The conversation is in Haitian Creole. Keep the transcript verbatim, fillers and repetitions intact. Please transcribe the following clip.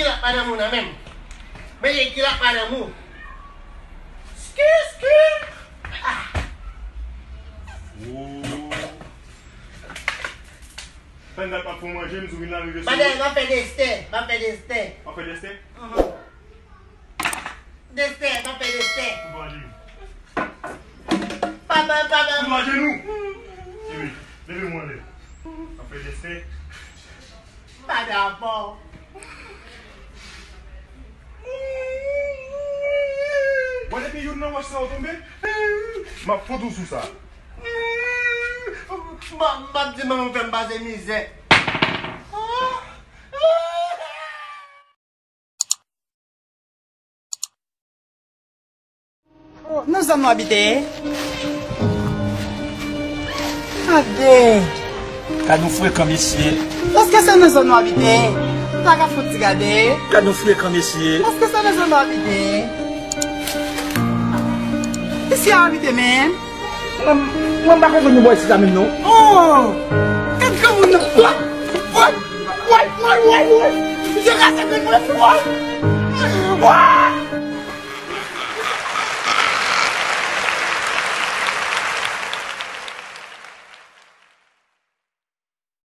Kilòt madanm ou nan men m. Mete kilòt madanm ou. Ski, ski. Ah. Pandan m ap fè manje, m sou vin arive sou. Madanm, m ap fè destè. M ap fè destè. W ap fè destè? Mhm. Destè, m ap fè destè. Ou pa di. Papa, papa. Ou pa jenou. Cheri, leve mwen anlè. M ap fè destè. Pa dakò. Bon, depi youn nan wòch sa yo tonbe, m ap fout ou sou sa. M ap, m ap di manman m fè m pase mizè. Oh, nan zòn nou abite? Gade! Gad yon frekan, mesye. Èske se nan zòn nou abite? M ta ka fout ti gade. Gad yon frekan, mesye. Èske se nan zòn nou abite? Isi a abite menm? Mwen, mwen pa konprann nou bò isit la menm non. Oh! Gad granmoun nan. Woy! Woy! Woy! Woy! Woy! Misye kraze grenn mwen, woy! Woy!